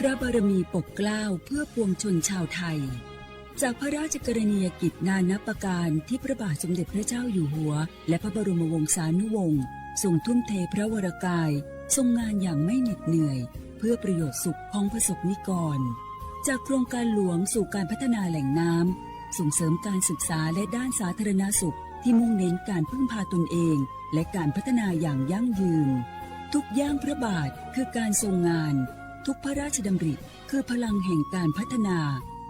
พระบารมีปกเกล้าเพื่อปวงชนชาวไทย จากพระราชกรณียกิจนานับประการที่พระบาทสมเด็จพระเจ้าอยู่หัว และพระบรมวงศานุวงศ์ ทรงทุ่มเทพระวรกาย ทรงงานอย่างไม่เหน็ดเหนื่อย เพื่อประโยชน์สุขของประสบนิกร จากโครงการหลวงสู่การพัฒนาแหล่งน้ำ ส่งเสริมการศึกษาและด้านสาธารณสุขที่มุ่งเน้นการพึ่งพาตนเอง และการพัฒนาอย่างยั่งยืน ทุกย่างพระบาทคือการทรงงาน ทุกพระราชดำริคือพลังแห่งการพัฒนา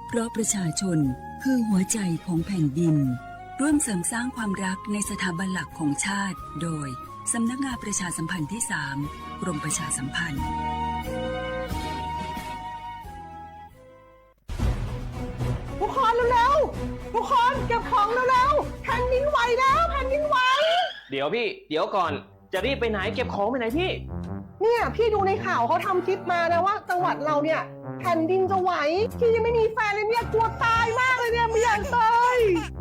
เพราะประชาชนคือหัวใจของแผ่นดิน ร่วมเสริมสร้างความรักในสถาบันหลักของชาติ โดย สำนักงานประชาสัมพันธ์ที่สาม กรมประชาสัมพันธ์ ทุกคนเร็วๆ ทุกคนเก็บของเร็วๆ แผ่นดินไหวแล้ว แผ่นดินไหว เดี๋ยวพี่ เดี๋ยวก่อน จะรีบไปไหน เก็บของไปไหนพี่ เนี่ยพี่ดูในข่าวเขาทำคลิปมานะว่าจังหวัดเราเนี่ยแผ่นดินจะไหว พี่ยังไม่มีแฟนเลยเนี่ยกลัวตายมากเลยเนี่ยไม่อยากตาย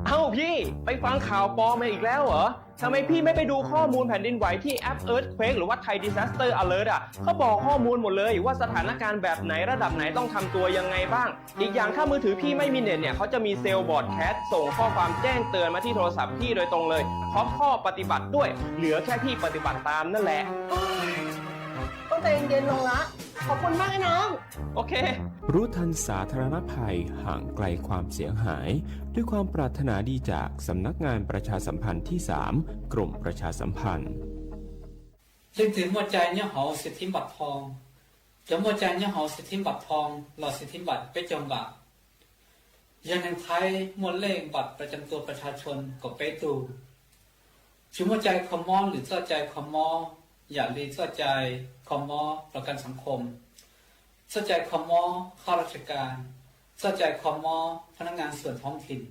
เอ้าพี่ ไปฟังข่าวปลอมมาอีกแล้วเหรอ ทำไมพี่ไม่ไปดูข้อมูลแผ่นดินไหวที่แอป Earthquake หรือว่า Thai Disaster Alert อ่ะ เขาบอกข้อมูลหมดเลยว่าสถานการณ์แบบไหนระดับไหนต้องทำตัวยังไงบ้าง อีกอย่างถ้ามือถือพี่ไม่มีเน็ตเนี่ย เขาจะมีเซลล์ broadcast ส่งข้อความแจ้งเตือนมาที่โทรศัพท์พี่โดยตรงเลย พร้อมข้อปฏิบัติด้วย เหลือแค่พี่ปฏิบัติตามนั่นแหละ ต้องใจเย็นๆลงละ ขอบคุณมากนะน้อง โอเค รู้ทันสาธารณภัย ห่างไกลความเสียหาย ด้วยความปรารถนาดีจากสำนักงานประชาสัมพันธ์ที่สาม กรมประชาสัมพันธ์ Leej twg muaj cai nyob hauv สิทธิบัตรทอง Cov muaj cai nyob hauv สิทธิบัตรทอง los สิทธิบัตร peb caug npam. Yog neeg Thaib muaj เลขบัตรประจำตัวประชาชน kaum peb tug. Tsis muaj cai kho mob lwm txoj cai kho mob, yam li txoj cai kho mob ประกันสังคม, txoj cai kho mob ข้าราชการ, txoj cai kho mob พนักงานส่วนท้องถิ่น,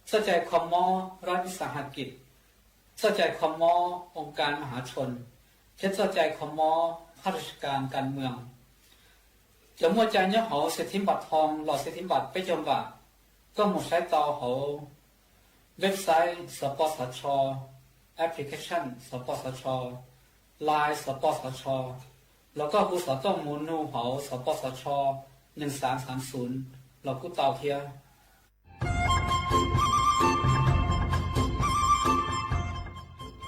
txoj cai kho mob รัฐวิสาหกิจ, txoj cai kho mob องค์การมหาชน, thiab txoj cai kho mob ข้าราชการการเมือง. Cov muaj cai nyob hauv สิทธิบัตรทอง los สิทธิบัตร peb caug npam, koj mus saib tau hauv website สปสช, application สปสช, Line สปสช, los koj hu xov tooj mus nug hauv สปสช หนึ่งสามสามศูนย์ los kuj tau thiab.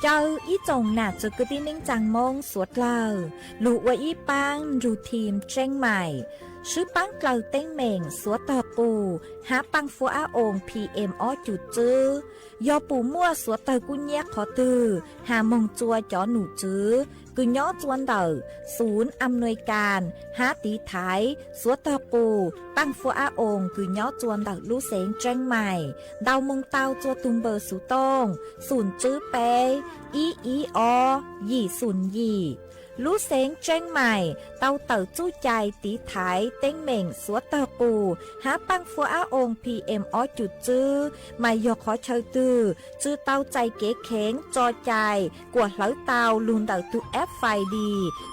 Caw ib tsoom nam txiv kwv tij neej tsaa Moob suav dlawg lug ua ib paab nrug thim tseeb maim, swb paab dlawg teeb meem suav tog qus hab paaj fuab ab oo PM ob cum tswb. Yog pum muaj suav tawg kub nyiab qhov twg, has moog tsua cov num tswv kws nyob tsua ntawm ศูนย์อำนวยการ hab tiv thaiv suav tog qus paaj fuab ab oo kws nyob tsua ntawm lub xeev tseeb maim. Ntaus moog tau tsua tug npawb xuv tooj xum tswb peb ib ib ob yim xum yim. Lub xeev tseeb maim tau tawm txuj cai tiv thaiv teeb meem suav tawg qus hab paaj fuab ab oo PM ob cum tswb, mas yog qhov chaw twg tsi tau txais kev kheev tso cai kuas hlawv tau lug ntawm tug F-file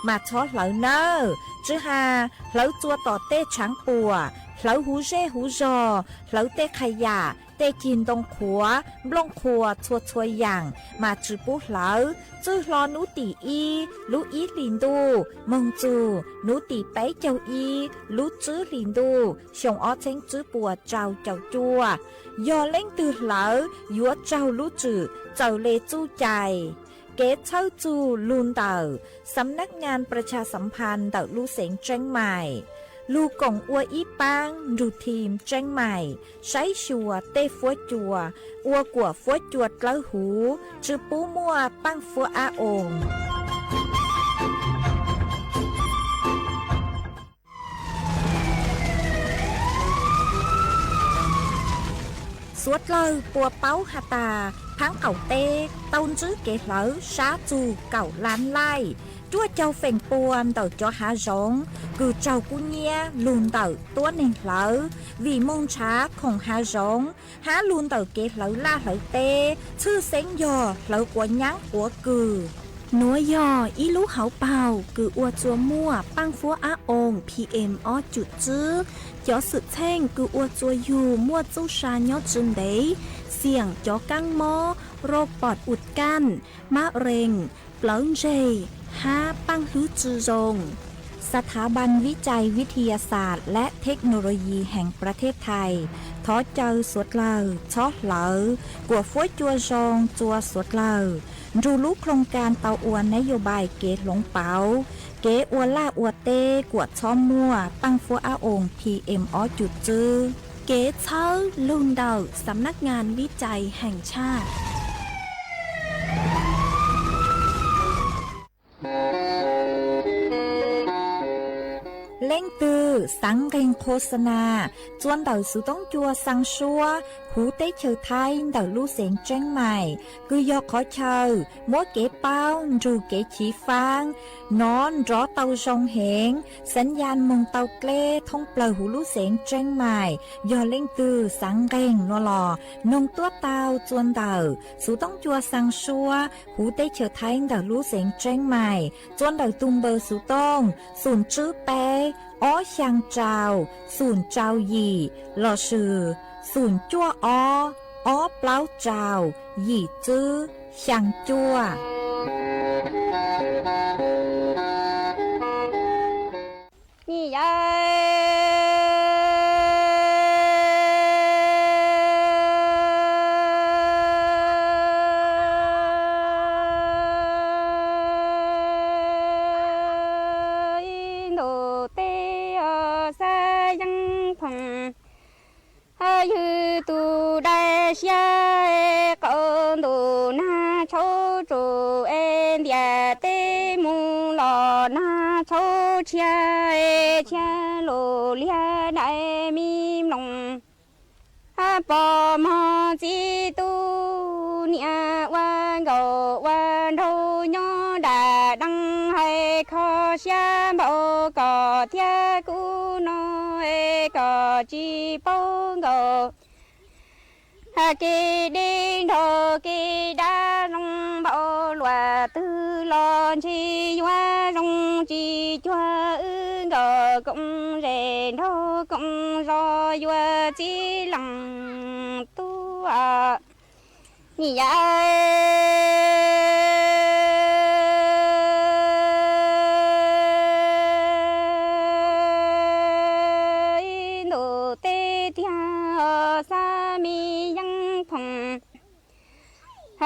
mas txhob hlawv nawb. Tsi has hlawv tsua tom tej tshaav puam, hlawv huv zej huv zog, hlawv tej qha yam, tej cig ntoo qhuav, nplooj qhuas txhua txhua yaam mas tsi pub hlawv. Txwj hlo nub tim ib lub ib hlis ntuj moog txug nub tim peb caug ib lub tswb hlis ntuj xyoo ob txheeb tswb puas rau caum cuaj. Yog leej twg hlawv yuav raug lub tswm txawm le txuj cai. Kev txhawb txug lug ntawm สำนักงานประชาสัมพันธ์ ntawm lub xeev tseeb maim. Lug koom ua ib paab nrug thim tseeb maim, saib xyuas tej fuab cua, ua kuam fuab cua dlawb huv, tsi pub muaj paaj fuab ab oo. Suav dlawg puas paub has tas, phaab qaum teb tau ntsib kev hlawv sab txug kaum lab laij, cuaj caug feem pua ntawm cov hav zoov kws raug kub nyiab lug ntawm tuab neeg hlawv, vim moog nrhav khoom hav zoov hab lug ntawm kev hlawv laj hlawv teb, tshwj xeeb yog hlawv quav nyaab quav kws. Nuav yog ib lub hauv paug kws ua tsua muaj paaj fuab ab oo PM ob cum tswb. Cov xwm txheej kws ua tsua yug muaj txuj sa nyob tsi ntev, xiam cov kaab mob, rau pom ua kaj, mab rees, plawv ntseg, hab paaj hlwb tsi zoo. สถาบันวิจัยวิทยาศาสตร์และเทคโนโลยีแห่งประเทศไทย thov caw suav dlawg txhob hlawv, kuam fuab cua zoo txua suav dlawg, nrug lub โครงการ tau ua nab yos npais kev hloov pauv, kev ua laj ua teb kuam txhob muaj paaj fuab ab oos P M ob cum tswb. Kev txhawb lug ntawm สำนักงานวิจัยแห่งชาติ. Leej twg xaav nqeeg qho xa nas txua ntawm xuv toob cua xaa suab huv teb chaws Thaib ntawm lub xeev Tseeb Mais, kws yog qhov chaw muab kev paub nrug kev chiv faab nov nrov tau zoo heev, xav yas moog tau dleb thoob plawg huv lub xeev Tseeb Mais. Yog leej twg xaav nqeeg nuav los noog tuab tau txua ntawm xuv toob cua xaa suab huv teb chaws Thaib ntawm lub xeev Tseeb Mais txua ntawm tug npawb xuv toob xum tswb peb ob xyaa rau xum rau yim lossis xum cuaj ob ob plaub rau yim tswb xyaa cuaj. Nyi yawg ib ntus teb os xab yeeb phoom, ywg tus dai siab qau ntus nag tshauv tsuas es ntiaj teb mus los nag tshauv tshiab, tshiab lus liag dai me mloog. Pog mog txiv tub niam ua nkaus ua nraug nyob dam deev hais kho siab npaum koj thiab kuv no es koj tsis paub nkaus. Kev deb nrog kev dab zoo npaum luaj twg los ntshe yuav zoo tsis cuag wb nkaus koom zem nraug koom zos yuav txib leej tub. Nyi yawg ib ntus teb tiag os xab me yeeb phoom,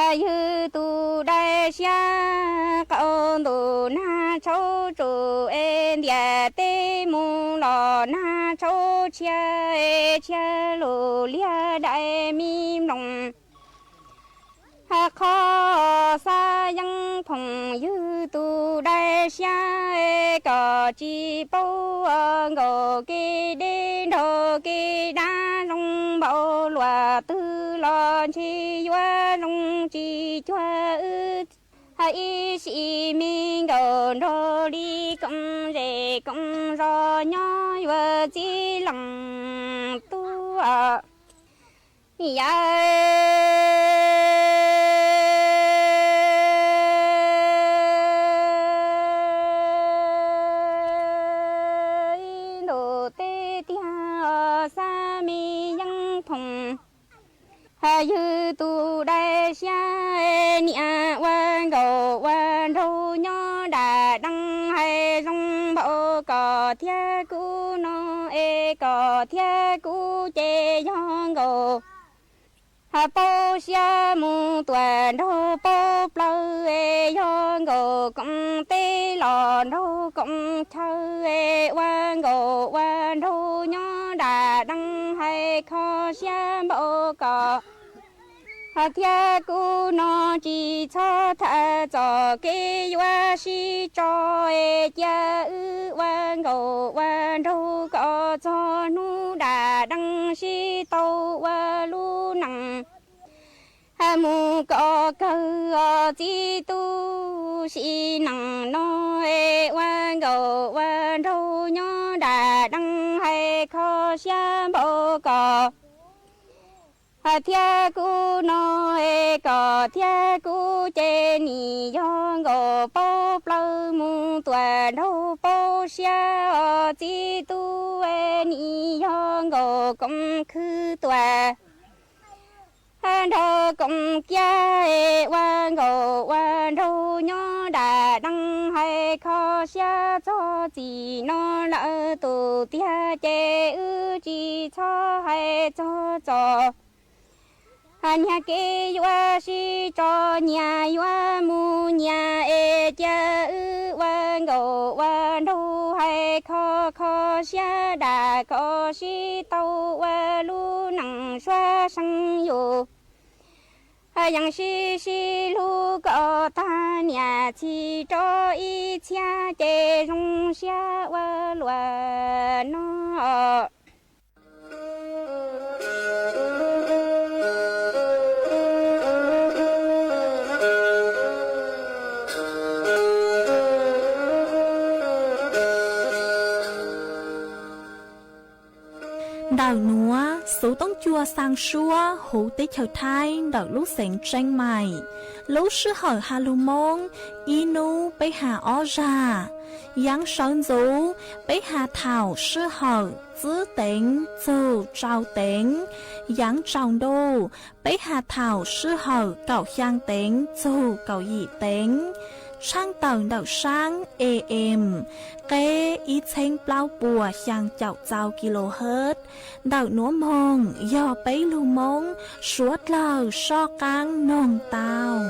ywg tus dai siab qau ntus nag tshauv tsuas es ntiaj teb mus los nag tshauv tshiab, tshiab lus liag dai me mloog. Qhov xab yeeb phoom ywg tus dai siab koj tsis paub nkaus kev deb nrog kev dab zoo npaum luaj twg los ntshe yuav zoo tsis cuag wb ib sim me nkaus nrog li koom zem koom zos nyob yuav txib leej tub. Yawg ib ntus teb tiag os xab me yeeb phoom, ywg tus dai siab niam ua nkaus ua nraug nyob dam deev hais zoo npaum koj thiab kuv no es koj thiab kuv ces yog nkaus paub siab mus tuam nraug paub plawv es yog nkaus koom teb los nraug koom chaw es ua nkaus ua nraug nyob dam deev hais kho siab npaum koj thiab kuv no tsis txhob tham txoj kev yuav sib tso es cia wb ua nkaus ua nraug kom txog hnub dam deev sib tau ua lub neej mus kom kawg os txiv tub. Sim neej no es ua nkaus ua nraug nyob dam deev hais kho siab npaum koj thiab kuv no es koj thiab kuv ces nim yog nkaus paub plawv mus tuam nraug paub siab os txiv tub es nim yog nkaus koom khwv tuam nraug koom kiag es ua nkaus ua nraug nyob dam deev hais kho Xyab txog txim no lawm tus tiag ces wb tsis txhob hais txog txom nyem. Kev yuav sib tso nyias yuav mus nyias es cia wb ua nkauj ua nraug hais kho kho siab dam kom sib tau ua lub neej suab seev yus. Yeej sib sib hlub kom tag niam txiv rau ib txhia ces zoo siab ua luaj no. Ntawm nuav xuv toob cua xaa suab huv teb chaws Thaib ntawm lub xeev Tseeb Maim. Lub sij hawm has lug Moob, ib nub peb has ob zag. Yaav sawv ntxuv, peb has thaum sij hawm tsib teev txug rau teev. Yaav tsaus ntuj, peb has thaum sij hawm kaum xyaa teev txug kaum yim teev. Tshaaj tawm ntawm saab A M, qeb ib txheeb plaub puas xyaa caum txau kilohertz. Ntawm nuav moog yog peb lug Moob suav dlawg soj qaab noog tau.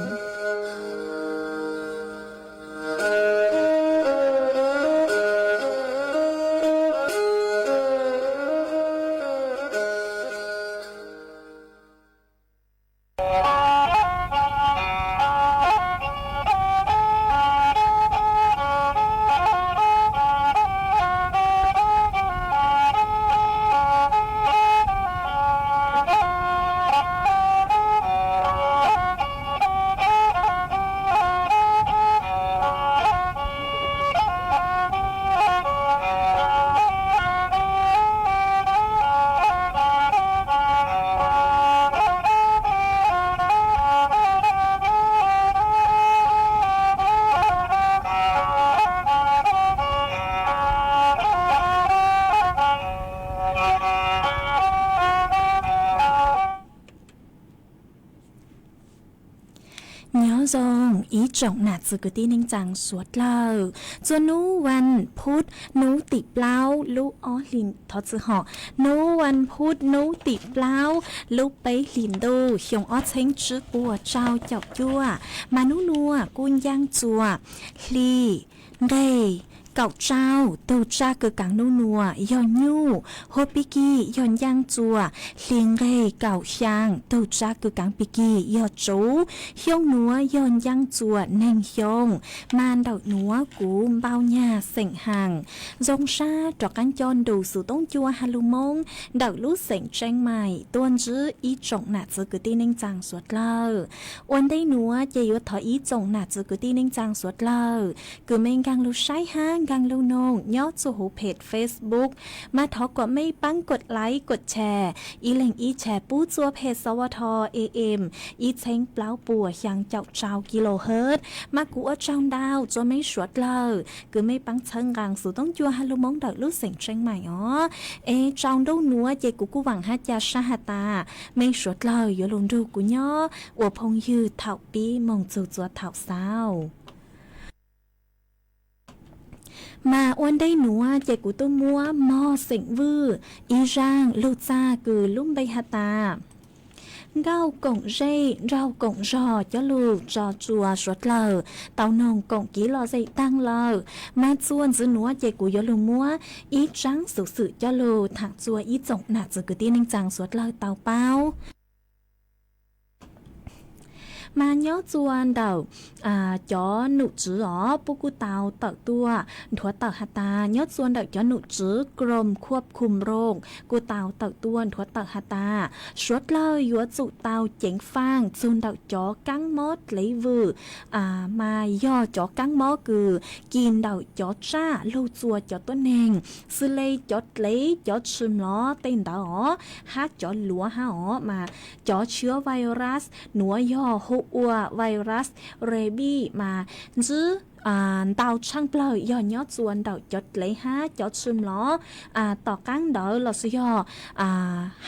Nyob zoo ib tsoom nam txiv kwv tij neej tsaa suav dlawg, txuas nub vas phuv nub tim plaub lub ob hli, thov txim hom, nub vas phuv nub tim plaub lub peb hlis ntuj xyoo ob txheeb tsib puas rau caum cuaj, mas nub nuav kuj ncaaj txuas hli nqeg kaum rau. Tug tsaj kws kaav nub nuav yog nyuj, huab pig kig yog ncaaj txuas hli nqeg kaum xyaa. Tug tsaj kws kaav pig kig yog tsuv, xyoo nuav yog ncaaj txuas neeg xyoo, mas ntawm nuav kuv npau nyag xeem haas. Zoo sab rov qaab coj nrug xuv toob cua has lug Moob ntawm lub xeem Tseeb Maim tuaj ntsib ib tsoom nam txiv kwv tij neej tsaa suav dlawg. Ua ntej nuav ces yuav thov ib tsoom nam txiv kwv tij neej tsaa suav dlawg kws mej nkaag lug saib hab nkaag lug noog nyob txug huv phem Facebook, mas thov kuas mej paab kuas like kuas share, ib leeg ib share pub txua phem xov ua tho A M ib txheeb plaub puas xyaa caum rau kilohertz. Mas kuv ua tsaug ntau txua mej suav dlawg kws mej paab txhawb nqaa xuv toob cua has lug Moob ntawm lub xeem Tseeb Maim os. Es tsaus ntuj nuav ces kuv kuj vaam hab ca sab has tas mej suav dlawg yuav lug nrug kuv nyob ua phooj ywg thaum pib moog txug txua thaum xaus. Mas ua ntej nuav ces kuv tuaj muab mog xeem Vwj ib zaaj lug txag kws lub npe has tas nkauj koom zej nraug koom zog coj lug tso tsua suav dlawg tau noog koom kiv lom zem taag lawm. Mas txuas ntxiv nuav ces kuv yuav lug muab ib tsaab xuv xwm coj lug thaam txua ib tsoom nam txiv kwv tij neej tsaa suav dlawg tau paub. Mas nyob txua ntawm cov num tswv os puab kuj tau tawm tuaj nthuav tawm has tas nyob txua ntawm cov num tswv กรมควบคุมโรค kuj tau tawm tuaj nthuav tawm has tas suav dlawg yuav tsum tau ceev faaj txug ntawm cov kaab mob dlev vwm, mas yog cov kaab mob kws kis ntawm cov tsaj lug txua cov tuab neeg, xws le cov dlev cov tshwm mlov tej ntawd os, hab cov luav hab os, mas cov tshwv virus nuav yog hu ua virus rabies mas ntsib ntau tshaaj plawg yog nyob txua ntawm cov dlev hab cov tshwm mlov. Tom qaab ntawd lossis yog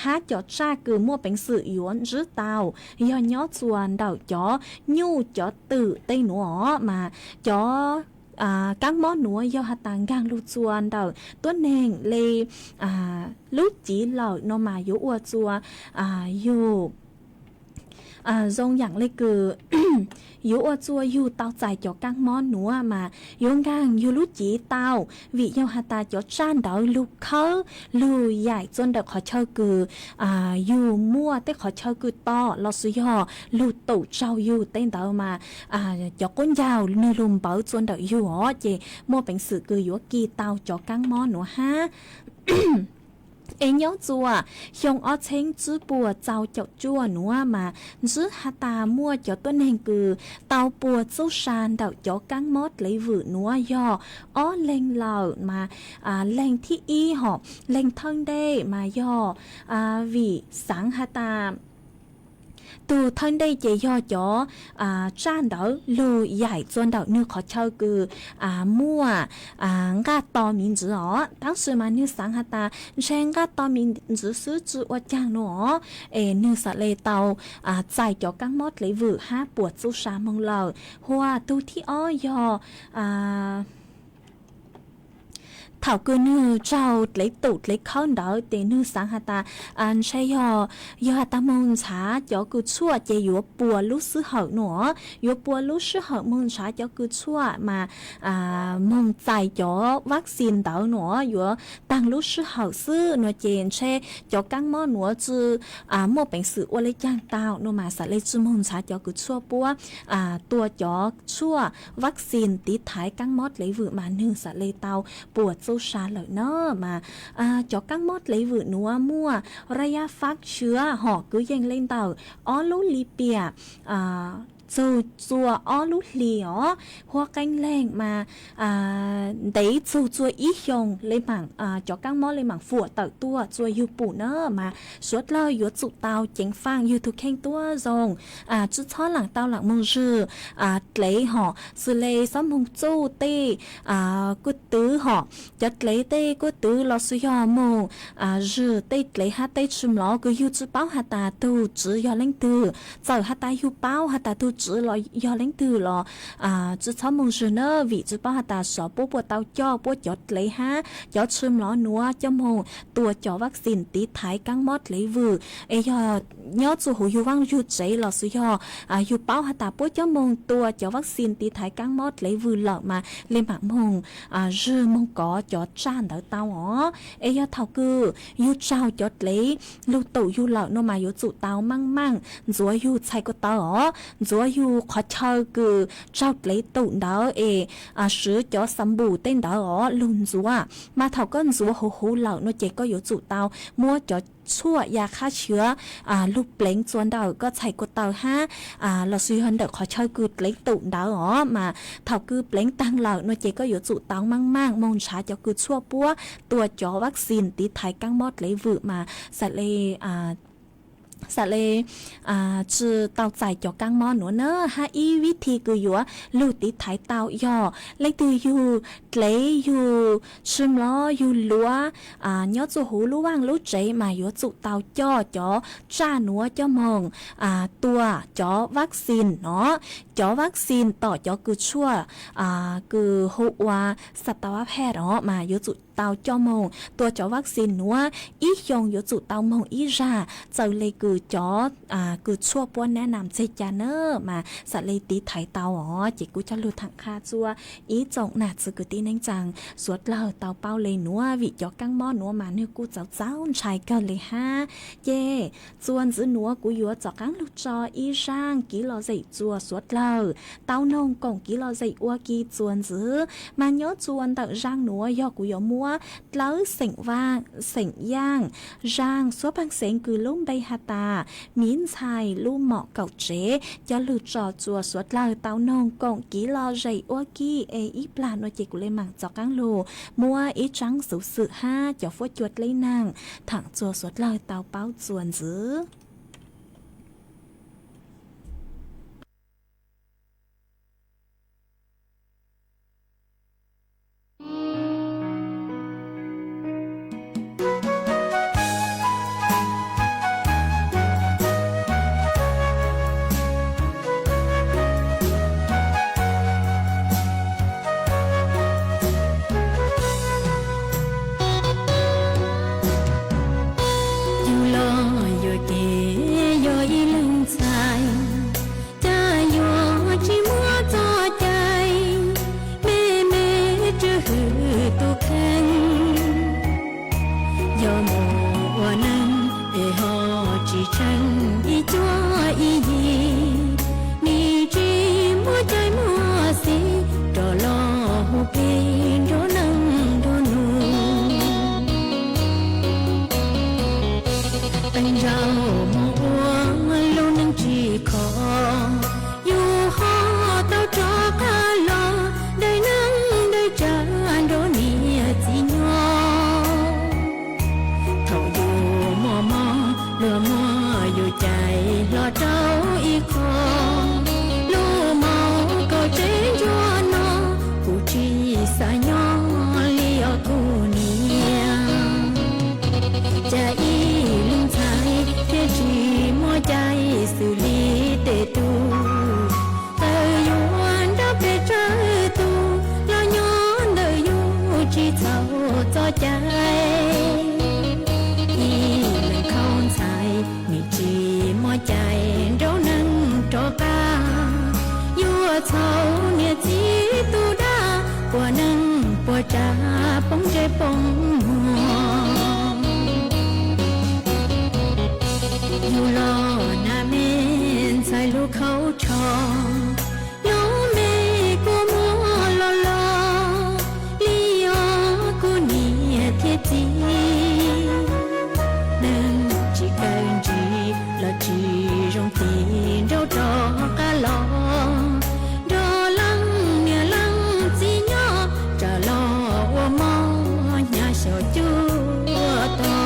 hab cov tsaj kws muaj peev xwm yuav ntsib tau yog nyob txua ntawm cov nyuj cov twm tej nuav os, mas cov kaab mob nuav yog has tas nkaag lug txua ntawm tuab neeg le lub civ lawm no mas yuav ua txua yug zoo yaam le kws yuav ua txua yug tau txais cov kaab mob nuav mas yuav nkaag yug lub civ tau, vim yog has tas cov tsaj ntawd lug khawb lug yaim txua ntawm qhov chaw kws yug muaj tej qhov chaw kws tom los sis yog lug tum tsaug yug tej ntawd mas cov qub ncaug nwg lug npawv txua ntawm yug os, ces muaj peev xwm kws yuav kis tau cov kaab mob nuav hab. Es nyob txua xyoo ob txheeb tsib puas txaus caum cuaj nuav mas ntsib has tas muaj cov tuab neeg kws tau puas txuj sa ntawm cov kaab mob dlev vwm nuav yog ob leeg lawm mas leeg thib ib hom leeg thawj ntej mas yog vim xaav has tas tug thawj ntej ces yog cov tsaj ntawd lug yaim txua ntawm nwg qhov chaw kws muaj nqaj to miv ntsis os, tab sis mas nwg xaav has tas ntshe nqaj to miv ntsis xwb tsi ua caag nuav os, es nwg xam le tau txais cov kaab mob dlev vwm hab puas txuj sa moog lawm. Hua tug thib ob yog thaum kws nwg tsaug dlev tum dlev khawb ntawd ces nwg xaav has tas ntshe yog, yog has tas moog nrhav cov kws tshuaj ces yuav puas lub sij hawm nuav, yuav puas lub sij hawm moog nrhav cov kws tshuaj mas moog txais cov vaccine ntawd nuav yuav taag lub sij hawm xwb nuav ces ntshe cov kaab mob nuav tsi muaj peev xwm ua le caag tau nuav mas xam le tsi moog nrhav cov kws tshuaj puab tua cov tshuaj vaccine tiv thaiv kaab mob dlev vwm mas nwg xam le tau puas txuj sa lawm na mas cov kaab mob dlev vwm nuav muaj rayab fab tshiab hom kwv yees le ntawm ob lub lim piam txug txua ob lub hlis os. Hua qee leeg mas ntev txug txua ib xyoos le maam cov kaab mob le maam fuam tawm tuaj txua yug pum na mas suav dlawg yuav tsum tau ceev faam yug tug kheej tuab zoo, tsi txhob laam tau laam moog zwg dlev hom xws le xob moog txuj tej kuj twv hom, cov dlev tej kuj twv los sis yog moog zwg tej dlev hab tej tshwm lov kws yug tsi paub has tas tug tswv yog leej twg. Txawm has tas yug paub has tas tug tswv los yog leej twg los tsi txhob moog zwg na vim tsi paub has tas xyov puab puas tau coj puab cov dlev hab cov tshwm lov nuav coj moog tua cov vaccine tiv thaiv kaab mob dlev vwm. Es yog nyob txug huv yug vaaj yug tsev los sis yog yug paub has tas puab coj moog tua cov vaccine tiv thaiv kaab mob dlev vwm lawm mas le maam moog zwg moog kov cov tsaj ntawd tau os. Es yog thaum kws yug tsaug cov dlev lug tum yug lawm nuav mas yuav tsum tau maaj maaj ntxuav yug txhais ko taw os, ntxuav yug qhov chaw kws tsaug dlev tum ntawd es swv cov xab npum tej ntawd os lug ntxuav. Mas thaum koj ntxuav huv huv lawm nuav ces koj yuav tsum tau muab cov tshuaj ya qhab tshiab lug pleev txua ntawm koj txhais ko taw hab los sis yog ntawm qhov chaw kws pleev tum ntawd os. Mas thaum kws pleev taag lawm nuav ces koj yuav tsum tau maaj maaj moog nrhav cov kws tshuaj puab tua cov vaccine tiv thaiv kaab mob dlev vwm mas xam le tsi tau txais cov kaab mob nuav na. Hab ib vib thi kws yuav lug tiv thaiv tau yog leej twg yug dlev yug tshwm lov yug luav nyob txug huv lub vaaj lub tsev mas yuav tsum tau coj cov tsaj nuav coj moog tua cov vaccine no, cov vaccine tom cov kws tshuaj kws hu ua xab tau ab phej os mas yuav tsum tau coj moog tua cov vaccine nuav ib xyoos yuav tsum tau moog ib zag txawm le kws cov kws tshuaj puab nab nam txeg ca na mas xam le tiv thaiv tau os. Ces kuv coj lug tham qha txua ib tsoom nam txiv kwv tij neej tsaa suav dlawg tau paub le nuav vim cov kaab mob nuav mas nwg kuj txaus txaus ntshai kawg le hab. Ces txuas ntxiv nuav kuv yuav tsom qaab lug tso ib zaaj kiv lom zem txua suav dlawg tau noog koom kiv lom zem ua ke txuas ntxiv. Mas nyob txua ntawm zaaj nuav yog kuv yuav muab dlawb xeem Vaaj, xeem Yaaj, zaaj suav paag xeev kws lub npe has tas Miv Ntxhais lub mom kaum tsev coj lug tso txua suav dlawg tau noog koom kiv lom zem ua ke es ib plag nuav ces kuv le maam tsom qaab lug muab ib tsaab xuv xwm hab cov fuab cua dleb naag thaam txua suav dlawg tau paub txuas ntxiv. cai. Ib leeg khaub ntxhais nim tsis muaj cai nraug neeg rov qab, yuav txhaum niam txiv tus dab, puas neeg puas tsav poob ntsej poob muag. Yug los nag me ntxhais lub khaub tsho, lub me kua muag los los li os kuv niam thiab txiv. Neeg tsis kawg ntsis los tsis zoo tis nraug rov qab los, nrog leej niam leej txiv nyob tsam los ua mov hnyav xyaum cuaj tog.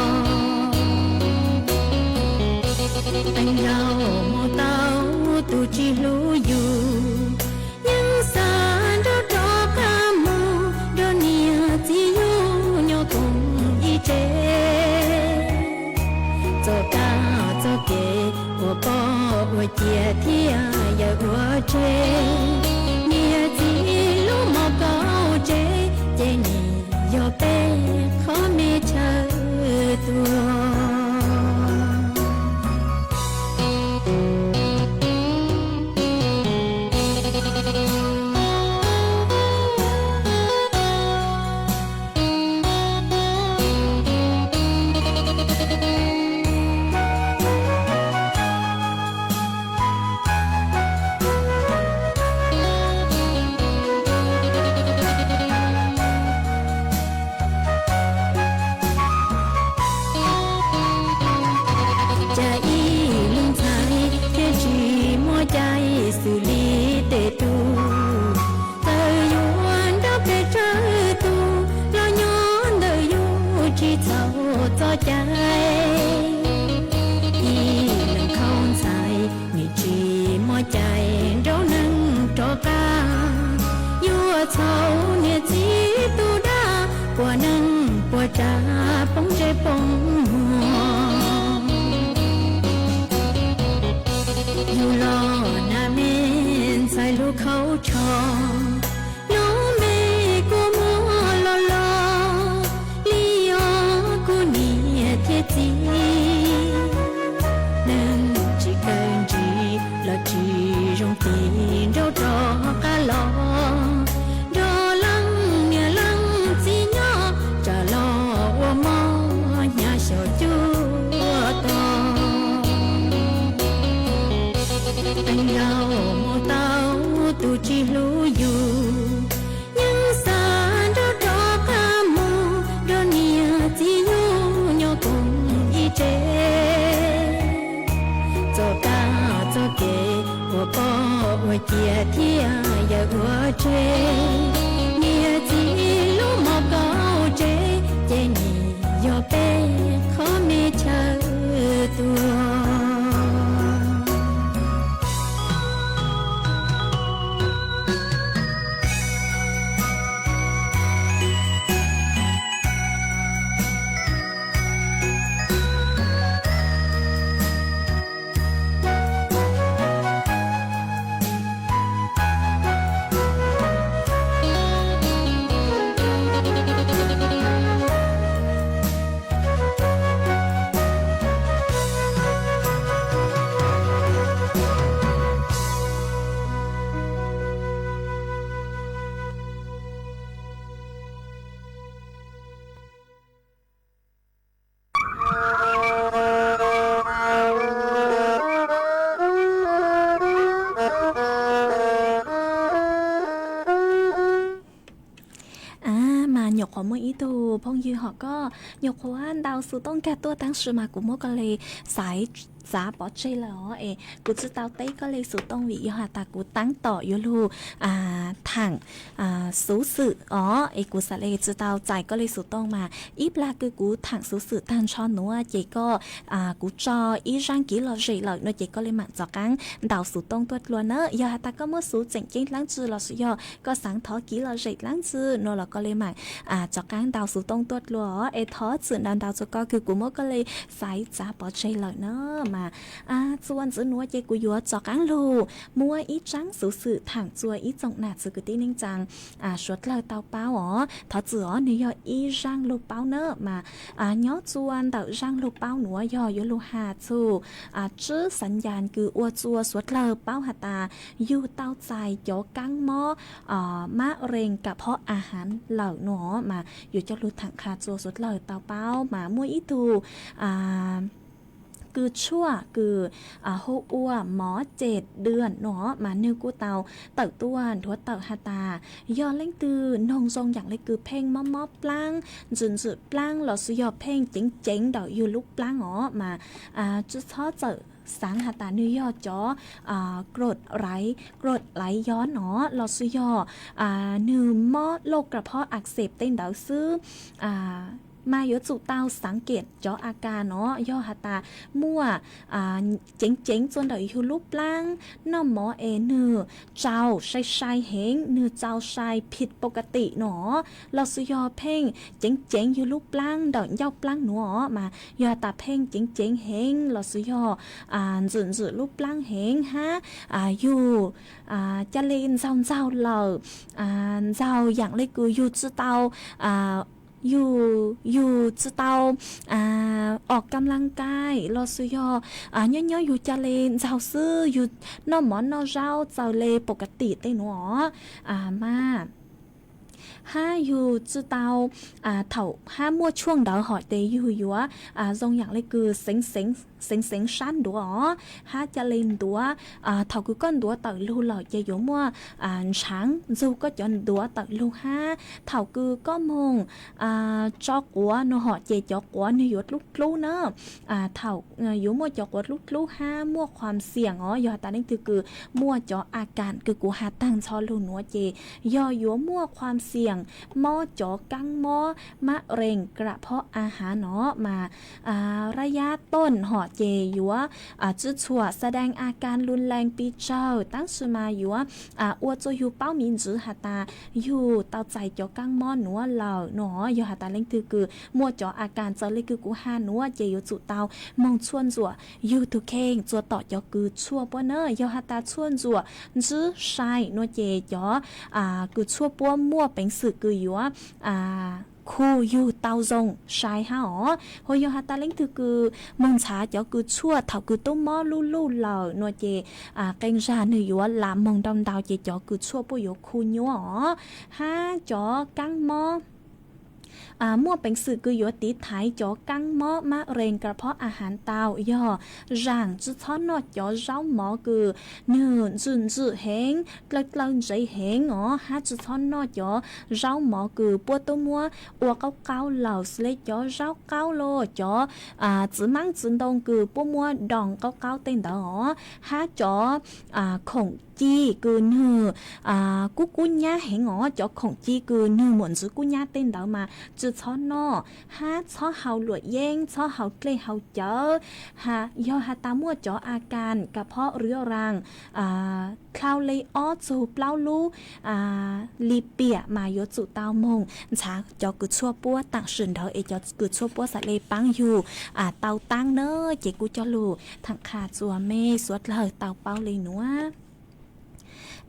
Qee zaug mus tau tus tsis hlub yus, yeej xav nrog rov qab mus nrog niam txiv yug nyob koom ib tsev. Txoj kab txoj kev ua poj ua ciav thiab yawm ua tseg, niam txiv lub mos kaus tsev, ces nim yog peb qhov me chaw tuag. Cas ib leeg ntxhais thiaj tsis muaj cai xws li tej tug, txawm yuav nrog pes tsawg tus los nyob ntawm yus tsis txhaum txoj cai. Ib leeg khaub ntxhais nim tsis muaj cai nraug neeg rov qab, yuav txhaum niam txiv tus dab, puas neeg puas tsav poob ntsej poob muag. Yug los nag me ntxhais lub khaub tsho, lub me kua muag los los li os kuv niam thiab txiv. Neeg tsis kawg ntsis los tsis zoo tis nraug rov qab los, nrog leej niam leej txiv nyob tsam los ua mov hnyav xyaum cuaj tog. Qee zaug mus tau tus tsis hlub yus, yeej xav nrog rov qab mus nrog niam txiv yug nyob koom ib tsev. Txoj kab txoj kev ua poj ua ciav thiab yawm ua tseg, niam txiv lub mos kaus tsev, ces nim yog peb qhov me chaw tuag. Mas nyuam qhuav muaj ib tug phooj ywg hom koj nyuam qhuav ntaus xov tooj kag tuaj tab sis mas kuv muab koj li xaiv txav pov tseg lawm os es kuv tsis tau teb koj li xov tooj vim yog has tas kuv tab tom yuav lug tham xuv xwm os es kuv xav li tsis tau txais koj li xov tooj mas ib plag kws kuv tham xuv xwm tag nrho nuav ces koj kuv tso ib zaaj kiv lom zem lawm no ces koj li mam rov qaab ntaus xov tooj tuaj dlua na. Yog has tas koj muaj xuv tseem ceeb dlaab tsi lossis yog koj xaav thov kiv lom zem dlaab tsi no los koj li mam rov qaab ntaus xov tooj tuaj dlua es thov txim ntau ntau rua koj kws kuv muab koj li xaiv txav pov tseg lawm na. Txuas ntxiv nuav ces kuv yuav rov qaab lug muab ib tsaab xuv xwm thaam txug ib tsoom nam txiv kwv tij neej tsaa suav dlawg tau paub os. Thov txim os, nwg yog ib zaaj lug paub na mas nyob txuas ntawm zaaj lug paub nuav yog yuav lug has txug tswb xaav ncaas kws ua txuas suav dlawg paub has tas yug tau txais cov kaab mob mab rees kam phob a haav lawm nuav mas yuav coj lug thaam qha txuas suav dlawg tau paub mas muaj ib tug kws tshuaj kws hu ua mov cem dwm nuav mas nwg kuj tau tawm tuaj nthuav tawm has tas yog leej twg noog zoo yaam le kws pheej mob mob plaab, ntswm ntswm plaab lossis yog pheej ceev ceev ntawm yug lub plaab os mas tsi txhob txawm xaav has tas nwg yog cov krod laiv yov no lossis yog nwg mob lauj kra phob ak xeem tej ntawd xwb mas yuav tsum tau xaav kem cov a kas no yog has tas muaj ceev ceev txuas ntawm yug lub plaab, noj mov es nwg tsaus sai sai heev, nwg tsaus sai phim pau ka tim no lossis yog pheej ceev ceev yug lub plaab ntawm ncauj plaab nuav mas yog has tas pheej ceev ceev heev lossis yog ntswm ntswm lub plaab heev hab yug ca le ntxaug ntxaug lawm, ntxaug yaam le kws yug tsi tau yug, yug tsi tau os kam laj kaim lossis yog nyob nyob yug ca le ntxaug xwb, yug noj mov noj zaub txawv le pau ka tim tej nuav mas hab yug tsi tau thaum hab muaj tshuaj ntawd hom ces yug yuav zoo yaam le kws xeev xeev sab ntuav os hab ca le ntuav. Thaum kws koj ntuav tawm lug lawm ces yuav muaj ntshaav ntxug koj cov ntuav tawm lug hab thaum kws koj moog tso quav no hom ces cov quav nwg yuav dlub dlub na. Thaum yuav muaj cov quav dlub dlub hab muaj khuam xiam os, yog has tas leej twg kws muaj cov a kas kws kuv has taag nrho lug nuav ces yog yuav muaj khuam xiam mob cov kaab mob mab rees kra phob a haav no mas rab yab tooj hom ces yuav tsi txhuam xa daag a kas lun lees pes tsawg tab sis mas yuav ua txuas yug paub me ntsis has tas yug tau txais cov kaab mob nuav lawm no. Yog has tas leej twg kws muaj cov a kas txawv le kws kuv has nuav ces yuav tsum tau moog txhua ntxuam yug tug kheej txua tom cov kws tshuaj puab na. Yog has tas txhua ntxuam ntsib sai nuav ces cov kws tshuaj puab muaj peev xwm kws yuav khu yug tau zoo sai hab os. Hos yog has tas leej twg kws moog ntxhaav cov kws tshuaj thaum kws tub mob luj luj lawm nuav ces qee zag nwg yuav lam moog ntau ntau ces cov kws tshuaj puab yuav khu nyuab os. Hab cov kaab mob muaj peev xwm kws yuav tiv thaiv cov kaab mob mab rees kra phob a haav tau yog zaam tsi txhob noj cov zaub mov kws nwg ntswm ntswm heev, dlawg dlawg ntsev heev os, hab tsi txhob noj cov zaub mov kws puab tub muab ua qaub qaub lawm xws le cov zaub qaub los cov txiv maab txiv ntoo kws puab muab doos qaub qaub tej ntawd os, hab cov khoom ci kws nwg kub kub nyab heev os, cov khoom ci kws nwg muam ntxwv kub nyab tej ntawd mas tsi txhob noj, hab txhob haus luam yeeb, txhob haus dlej haus cawv. Yog has tas muaj cov a kas ka phob rwv raas dlhau le ob txug plaub lub li piam mas yuav tsum tau moog ntxhaav cov kws tshuaj puab taam sim nrhawv es cov kws tshuaj puab xaav le paab yug tau taab na. Ces kuv coj lug thaam qha txuas mej suav dlawg tau paub le nuav.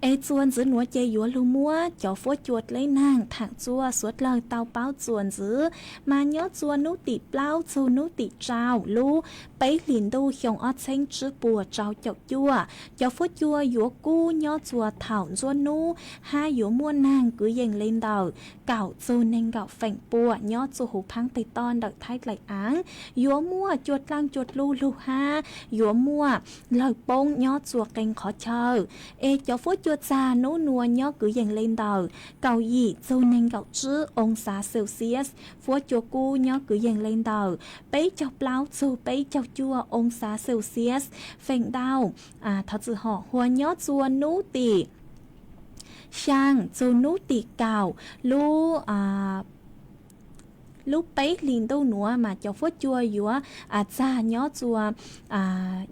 Es txuas ntxiv nuav ces yuav lug muab cov fuab cua dleb naag thaam txuas suav dlawg tau paub txuas ntxiv, mas nyob txuas nub tim plaub txug nub tim rau lub peb hlis ntuj xyoo ob txheeb tsib puas rau caum cuaj. Cov fuab cua yuav kub nyob txuas thaum ntxuab nub, hab yuav muaj naag kwv yees le ntawm kaum txug neeg nkaum feem pua nyob txuas huv phaab teg toj ntawm thaib dlaim aav. Yuav muaj cua dlaaj cua dlub lug hab yuav muaj lawg poob nyob txuas qee qhov chaw. Es cov fuab cua txag nub nuav nyob kwv yees le ntawm kaum yim txug neeg nkaum tsib oo xav Celsius. Fuab cua kub nyob kwv yees le ntawm peb caug plaub txug peb caug cuaj oo xav Celsius feem ntau. Thov txim hom, huas nyob txuas nub tim xyaa txug nub tim kaum lub lub peb hlis ntuj nuav mas cov fuab cua yuav txag nyob txua,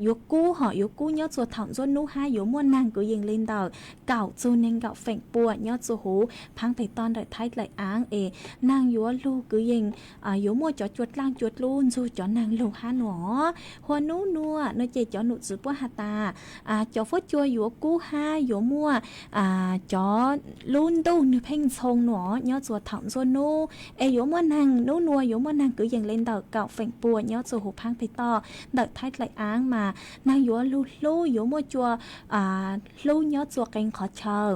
yuav kub hom yuav kub nyob txua thaum ntxuab nub hab yuav muaj naag kwv yees le ntawm kaum txug neeg nkaum feem pua nyob txua huv phaab peg toj ntawm Thaib dlaim aav es naag yuav lug kwv yees, yuav muaj cov cua dlaaj cua dlub ntsug cov naag lug hab nuav. Hua nub nuav nuav ces cov num tswv puab has tas, cov fuab cua yuav kub hab yuav muaj cov lub ntuj nwg pheej ntxhoo nuav nyob txua thaum ntxuab nub es yuav muaj naag nub nuav yuav muaj naag kwv yees le ntawm kaum feem pua nyob txua huv phaab peg toj ntawm Thaib dlaim aav mas naag yuav lug hlub yuav muaj cua hlub nyob txua qee qhov chaw.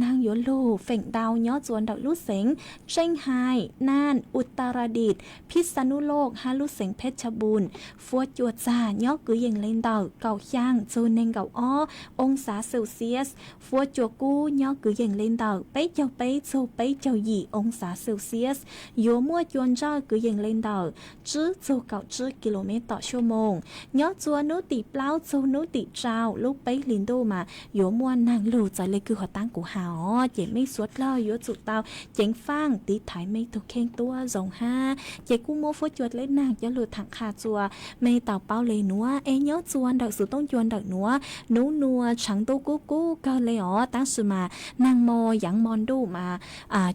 Naag yuav lug feem ntau nyob txua ntawm lub xeev Tseej Hais, Naj, Utaradis, Phij Xa Nub Loj hab lub xeev Phej Cha Npun. Fuab cua txag nyob kwv yees le ntawm kaum xyaa txug neeg nkaum ob oo xav Celsius. Fuab cua kub nyob kwv yees le ntawm peb caug peb txug peb caug yim oo xav Celsius. Yuav muaj cua ntsawj kwv yees le ntawm tsib txug kaum tsib kilomev tom xuab moos. Nyob txua nub tim plaub txug nub tim rau lub peb hlis ntuj mas yuav muaj naag lug txawv le kws huv taab kuv has os. Ces mej suav dlawg yuav tsum tau ceev faaj tiv thaiv mej tug kheej tuab zoo hab. Ces kuj muab fuab cua dleb naag coj lug thaam qha txua mej tau paub le nuav es nyob txua ntawm xuv toob cua ntawm nuav nub nuav tshaav ntuj kub kub kawg le os, tab sis mas naag mo yaav mo ntuj mas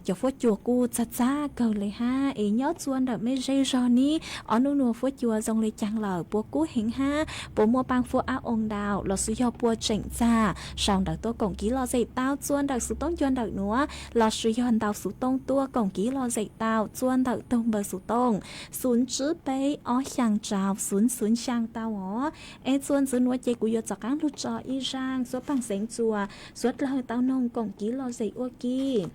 cov fuab cua kuj txag txag kawg le hab. Es nyob txua ntawm mej zej zog nib ob nub nuav fuab cua zoo le caag lawm, puas kub heev hab puas muaj paaj fuab ab oo ntau lossis yog puas tseem txag, sau ntawv tuaj koom kev lom zem tau txua ntawm xuv toob cua ntawm nuav lossis yog ntau xuv toob tuaj koom kev lom zem tau txua ntawm tug npawb xuv toob xoom tsib peb ob xyaa rau xoom xoom xyaa tau os. Es txua ntxiv nuav ces kuv yuav rov qaab lug tso ib zaaj xuab paag xeev txua suav dlawg tau noog koom kev lom zem ua ke.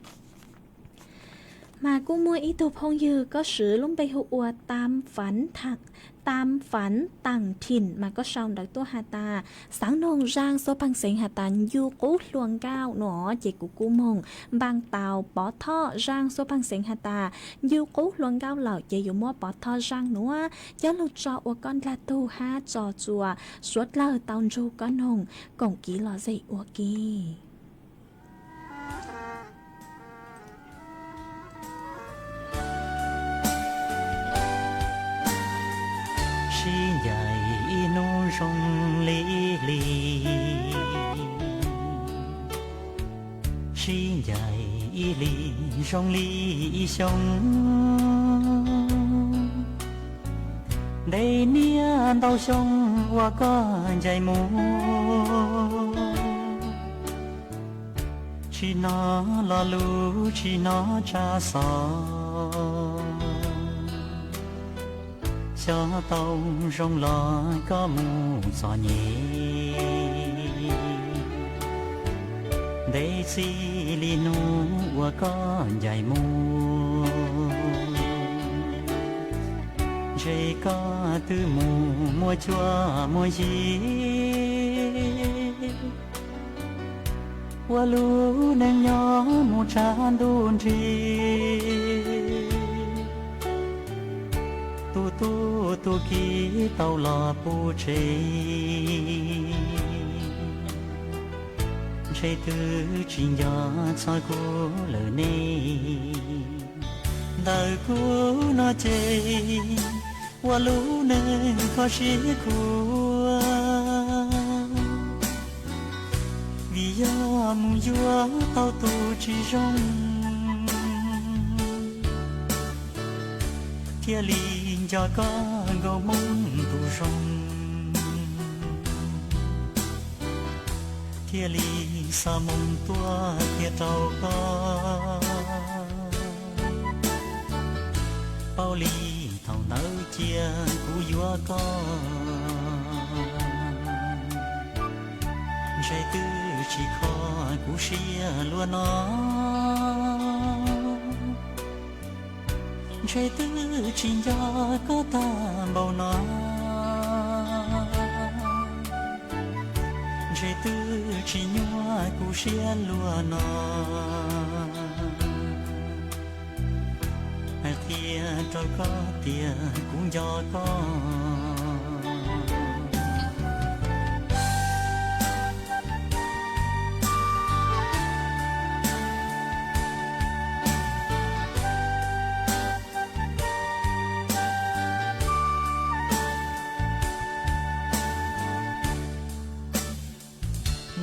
Mas kuj muaj ib tug phooj ywg koj swv lub npe hu ua Tam Fav Thaam, Tam Fav Taam Thim mas koj sau ntawv tuaj has tas xaav noog zaaj xuab paag xeev has tas ncu qub hlua nkauj nuav ces kuv kuj moog npaaj tau pov thoj zaaj xuab paag xeev has tas ncu qub hlua nkauj lawm ces yuav muab pov thoj zaaj nuav coj lug tso ua koj ndlag tug hab tso txua suav dlawg tau ntsug koj noog koom kev lom zem ua ke. Sib ncaim ib hnub zoo li ib hlis, sib ncaim ib hlis zoo li ib xyoo. Ntev niaj ntau xyoo uas koj ncaim mus, tsis hnov lo lus tsis hnov tsab xov, xyov tau zoo los koj mus txom nyem. Ntev txij li hnub uas koj ncaim mus, ntshe koj twb mus muaj cuab muaj yig, ua lub neej nyob mus tshav ntuj nrig. Tus tub tus kiv tau los puv tsev, ntshe twb tsis nco txog kuv lawm ne. Ntawm kuv no ces ua lub neej kho siab khuav, vim yog mus yuav tau tus tsis zoo, thiaj li nco koj Nkauj Hmoob tus zoo, thiaj li xa moo tuaj qhia rau koj. Paub li thaum ntawd cia kuv yuav koj, ntshe twb tsis kho kuv siab luaj no, ntshe twb tsis nco koj tag npaum no, ntshe twb tsis nyuaj kuv siab luaj no. Hais qhia rau koj tias kuv nco koj,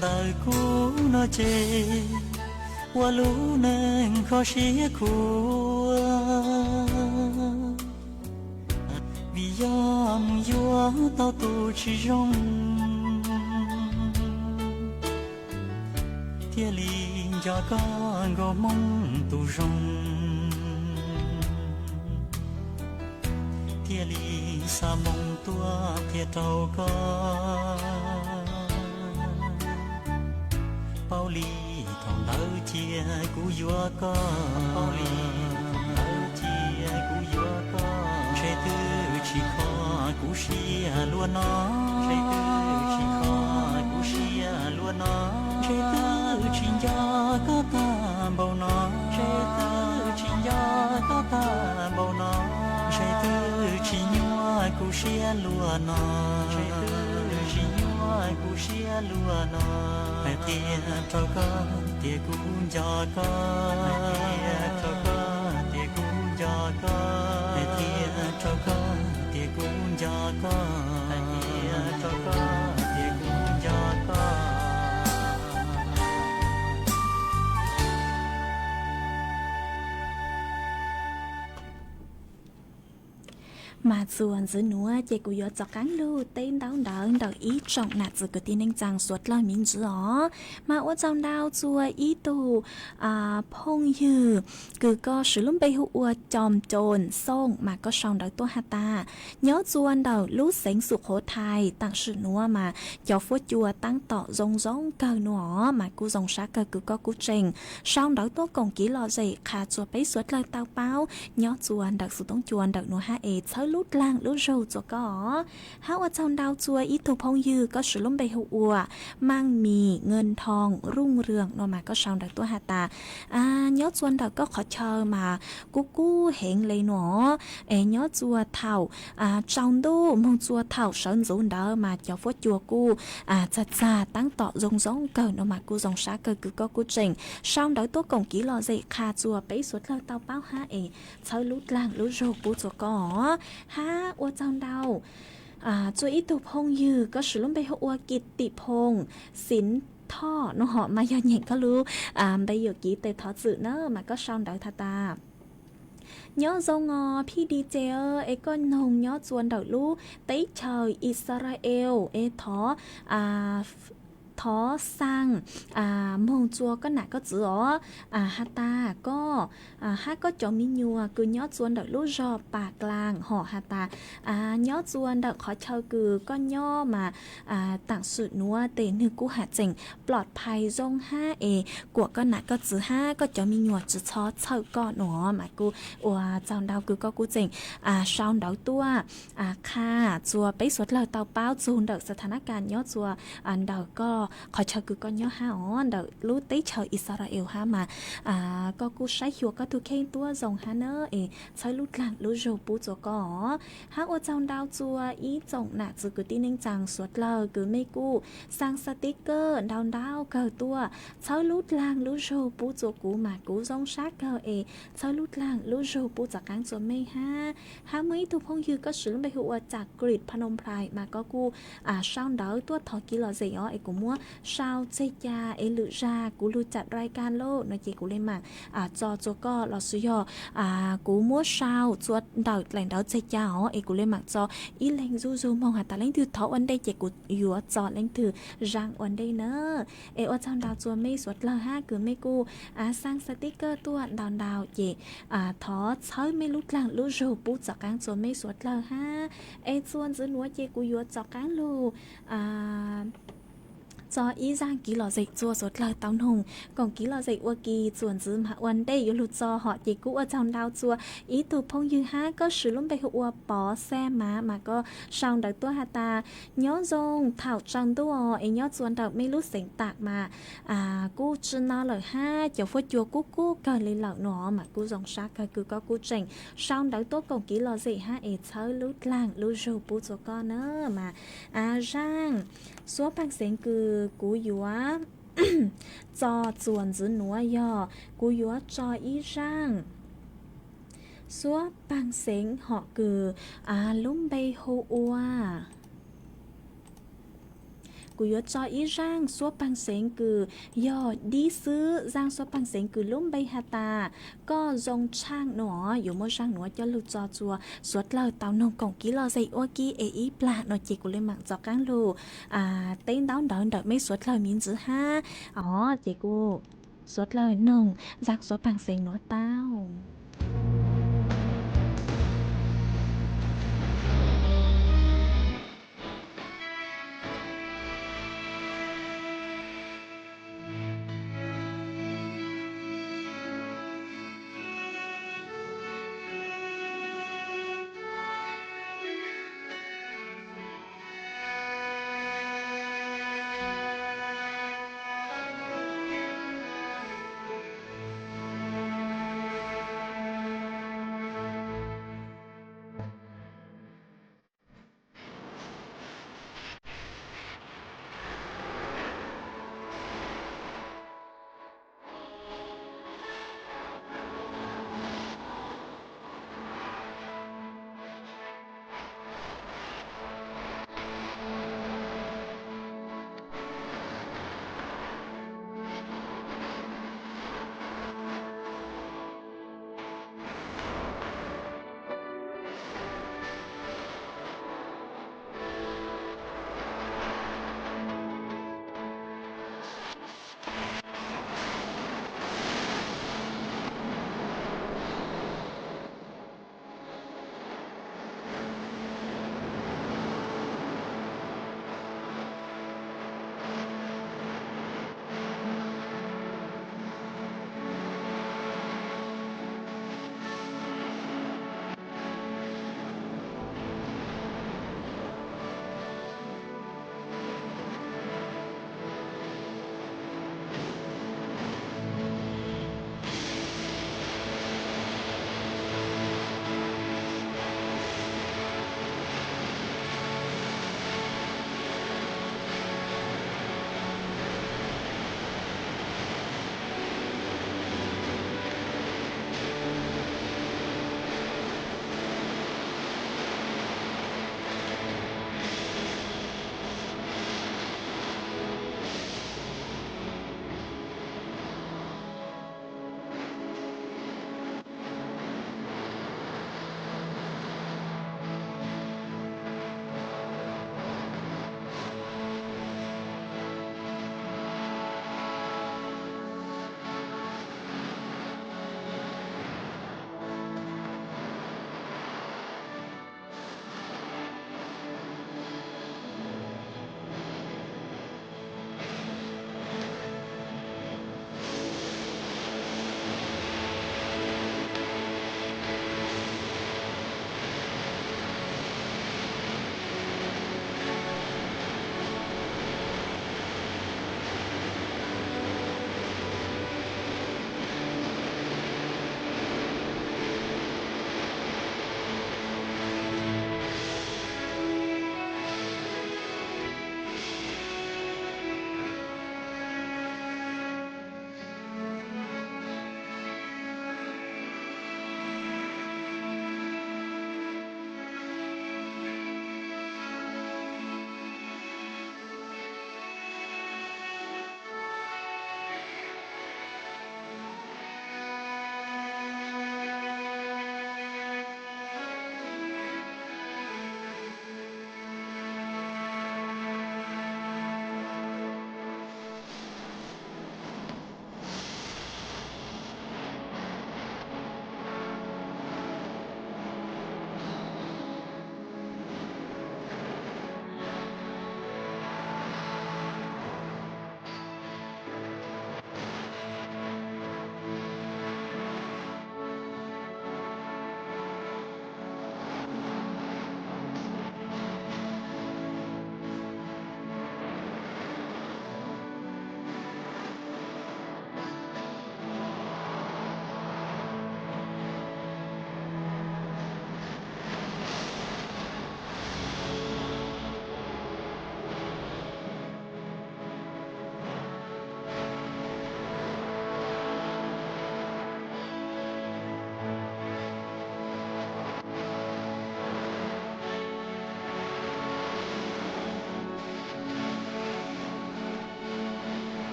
Ntawm kuv no ces ua lub neej kho siab khuav, vim yog mus yuav tau tus tsis zoo, thiaj li nco koj nkaus hmoob tus zoo, thiaj li xa moo tuaj qhia rau koj. Paub li thaum ntawd cia kuv yuav koj, paub li thaum ntawd cia kuv yuav koj, ntshe twb tsis kho kuv siab luaj no, ntshe twb tsis kho kuv siab luaj no, ntshe twb tsis nco koj tag npaum no, ntshe twb tsis nco koj tag npaum no, ntshe twb tsis nyuaj kuv siab luaj no, ntshe twb tsis nyuaj kuv siab luaj no. Hais tias rau koj tias kuv nco koj, hais tias rau koj tias kuv nco koj, hais tias rau koj tias kuv nco koj, hais tias rau koj tias kuv nco koj. Mas txuas ntxiv nuav ces kuv yuav txaus qaab lug teb ntaub ntawv ntawm ib tsoom nam txwv kwv tij neej tsaa suav dlawg miv ntsis os. Mas ua tsaug ntau txua ib tug phooj ywg kws koj swv lub npe hu ua Coo Coos Xooj mas koj sau ntawv tuaj has tas, nyob txua ntawm lub xeev Xum Qhuv Thais taam sim nuav mas cov fuab cua taab tom zoo zoo kawg nuav os, mas kuj zoo sab kawg kws koj kuj tseem sau ntawv tuaj koom kev lom zem qha txua peb suav dlawg tau paub nyob txua ntawm Xum Toob Cua ntawm nuav hab es txhawb lub dlaag lub zug txua koj os. Hab ua tsaug ntau txua ib tug phooj ywg koj swv lub npe hu ua Maaj Mis Nkaus Nthoo Ruj Rwg nuav mas koj sau ntawv tuaj has tas, nyob txua ntawm koj qhov chaw mas kub kub heev le nuav os, es nyob txua thaum tsaus ntuj moog txua thaum sawv ntxuv ntawd mas cov fuab cua kuj txag txag taab tom zoo zoo kawg nuav mas kuj zoo sab kawg kws koj kuj tseem sau ntawv tuaj koom kev lom zem qha txua peb suav dlawg tau paub hab es txhawb lub dlaag lub zug pub txua koj os. Hab ua tsaug ntau txua ib tug phooj ywg koj swv lub npe hu ua Kim Tim Phoom Xiv Thoj nuav hom mas yog nyeem koj lub npe yuam kev tes thov txwm na mas koj sau ntawv has tas, nyob zoo os Phij Di Ces, es koj noog nyob txua ntawm lub teb chaws Israel es thov, thov xaa moog txua koj nam koj txwv os, has tas koj hab koj cov me nyuam kws nyob txua ntawm lub zog Pas Klaas hom has tas, nyob txua ntawm qhov chaw kws koj nyob mas taam sim nuav tes nwg kuj ham tseem plom phais zoo hab es kuam koj nam koj txwv hab koj cov me nyuam tsi txhob txhawj koj nuav mas kuj ua tsaug ntau kws koj kuj tseem sau ntawv tuaj qha txua peb suav dlawg tau paub txug ntawm xa tha nab kas nyob txua ntawm koj qhov chaw kws koj nyob hab os, ntawm lub teb chaws Israel hab mas koj kuj saib xyuas koj tug kheej tuab zoo hab na, es txhawb lub dlaag lub zug pub txua koj os. Hab ua tsaug ntau txua ib tsoom nam txwv kwv tij neej tsaa suav dlawg kws mej kuj xaa xaa tib kawj ntau ntau kawg tuaj txhawb lub dlaag lub zug pub txua kuv mas kuv zoo sab kawg es txhawb lub dlaag lub zug pub txav qaab txua mej hab. Hab muaj ib tug phooj ywg koj swv lub npe hu ua Tsa Kris Phnom Penh mas koj kuj sau ntawv tuaj thov kev lom zem os, es kuv muab sau tseg ca es lwm zag kuv lug cam rai ka lauj no ces kuv le maam tso txua koj los sis yog kuv muab sau txua ntawm dlaim ntawv tseg ca os, es kuv le maam tso ib leeg zuj zug moog has tas leej twg thov ua ntej ces kuv yuav tso leej twg zaaj ua ntej na. Es ua tsaug ntau txua mej suav dlawg hab kws mej kuj xaa xaa tib kawj tuaj ntau ntau ces thov txhawb mej lub dlaag lub zug pub txav qaab txua mej suav dlawg hab. Es txua ntxiv nuav ces kuv yuav txav qaab lug tso ib zaaj kev lom zem txua suav dlawg tau noog koom kev lom zem ua ke, txua ntxiv mas ua ntej yuav lug txo hom ces kuj ua tsaug ntau txua ib tug phooj ywg hab koj swv lub npe hu ua Pov Xaj Mav mas koj sau ntawv tuaj has tas, nyob zoo thaum tsaus ntuj os, es nyob txua ntawm mej lub xeev taam mas kuj tsi no lawm hab cov fuab cua kub kub kawg le lawm nuav mas kuj zoo sab kawg kws koj kuj tseem sau ntawv tuaj koom kev lom zem hab es txhawb lub dlaag lub zug pub txua koj na. Mas zaaj xuab paag xeev kws kuv yuav tso txua ntxiv nuav yog kuv yuav tso ib zaaj xuab paag xeev hom kws lub npe hu ua kuv yuav tso ib zaaj suab paag xeev kws yog dib xwb. Zaaj suab paag xeev kws lub npe has tas Koj Zoo Tshaaj no, yuav muab zaaj nuav coj lug tso tsua suav dlawg tau noog koom kib lom zem ua ke es ib plag no ces kuv le maam rov qaab lug teb ntaub ntawv ntawm meb suav dlawg miv ntxwv hab. Os, ces kuv suav dlawg noog zaaj suab paag xeev nuav tau.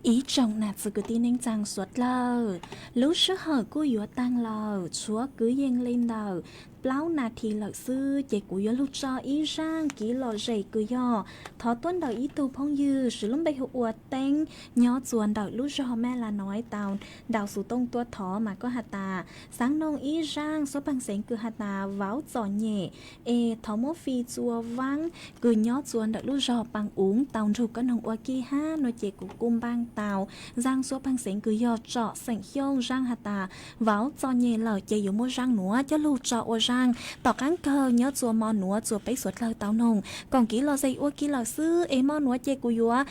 Ib tsoom nam txiv kwv tij neej tsaa suav dlawg, lub sij hawm kuj yuav taag lawm, tshuav kwv yees le ntawm plaub nas this lawm xwb ces kuv yuav lug tso ib zaaj kev lom zem kws yog thov tuaj ntawm ib tug phooj ywg siv lub npe hu ua Teeb nyob txuas ntawm lub zog Maj La Noib tau ntaus xuv tooj tuaj thov mas koj has tas xaav noog ib zaaj suab paag xeev kws has tas vauv txom nyem es thov muab fij txua vaab kws nyob txuas ntawm lub zog Paas Uv tau nrug koj noog ua ke hab no ces kuv kuj npaaj tau zaaj suab paag xeev kws yog tsom xeem Xyooj zaaj has tas vauv txom nyem lawm ces yuav muab zaaj nuav coj lug tso ua zaaj. Tom qaab kawg nyob txuas mo nuav txuas peb suav dlawg tau noog koom kev lom zem ua ke lawm xwb es mo nuav ces kuv yuav,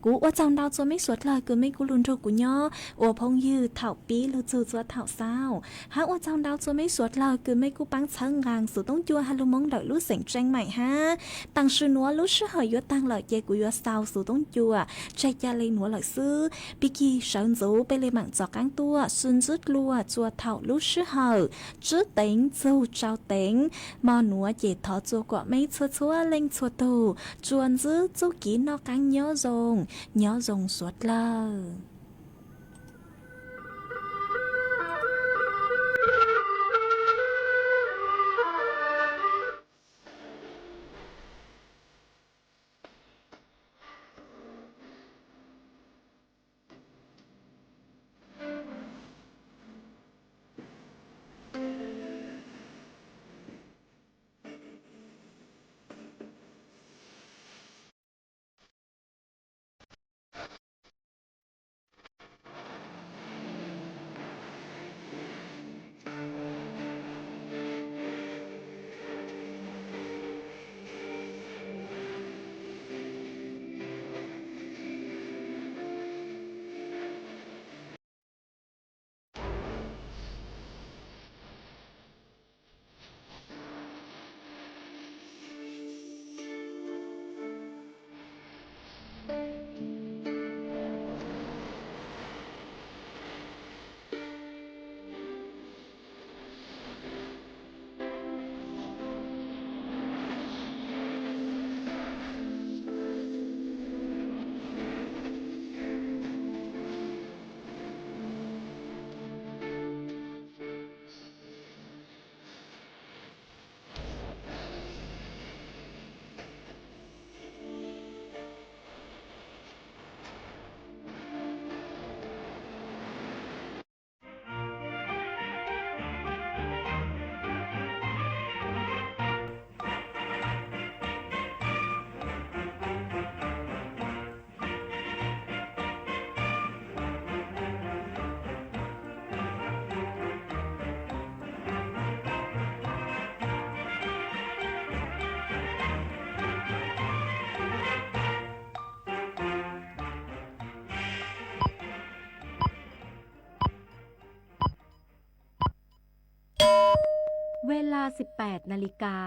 kuv ua tsaug ntau txuas meb suav dlawg kws meb kuj lug nrug kuv nyob ua phooj ywg thaum pib lug txug txua thaum xaus hab ua tsaug ntau txuas meb suav dlawg kws meb kuj paab txhawb nqaa xuv toob cua has lug moo ntawm lub xeem Tseeb Maim hab. Taam sim nuav lub sij hawm yuav taag lawm ces kuv yuav xaus xuv toob cua tseg ca le nuav lawm xwb. Pig kig sawv ntxuv peb le maam txaus qaab tuaj sib ntsib dlua txua thaum lub sij hawm tsib teev txug tsau teev. Mo nuav ces thov txua kom meb txhua txhua leej txhua tug tsuas ntsib txuj kev noj qaab nyob zoo, nyob zoo suav dlawg. Vaj laj สิบแปด นาฬิกา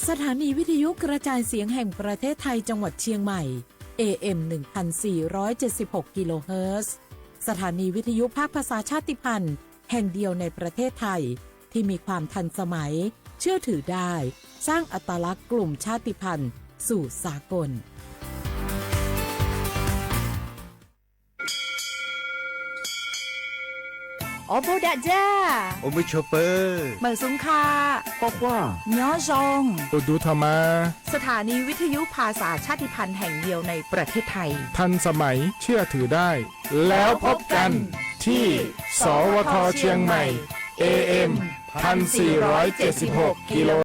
สถานีวิทยุกระจายเสียงแห่งประเทศไทยจังหวัดเชียงใหม่ เอ เอ็ม หนึ่งพันสี่ร้อยเจ็ดสิบหก กิโลเฮิรตซ์ สถานีวิทยุภาคภาษาชาติพันธุ์แห่งเดียวในประเทศไทย ที่มีความทันสมัย เชื่อถือได้ สร้างอัตลักษณ์กลุ่มชาติพันธุ์สู่สากล Ob peb dag dag, ua mej tshua pw, mawm xoo kha, quaj quaj, nyob zoo, ua du tho mas. สถานีวิทยุภาษาชาติพันธุ์แห่งเดียวในประเทศไทย ทันสมัย เชื่อถือได้ แล้วพบกันที่ สวท เชียงใหม่ เอเอ็ม พันสี่ร้อยเจ็ดสิบหก กิโล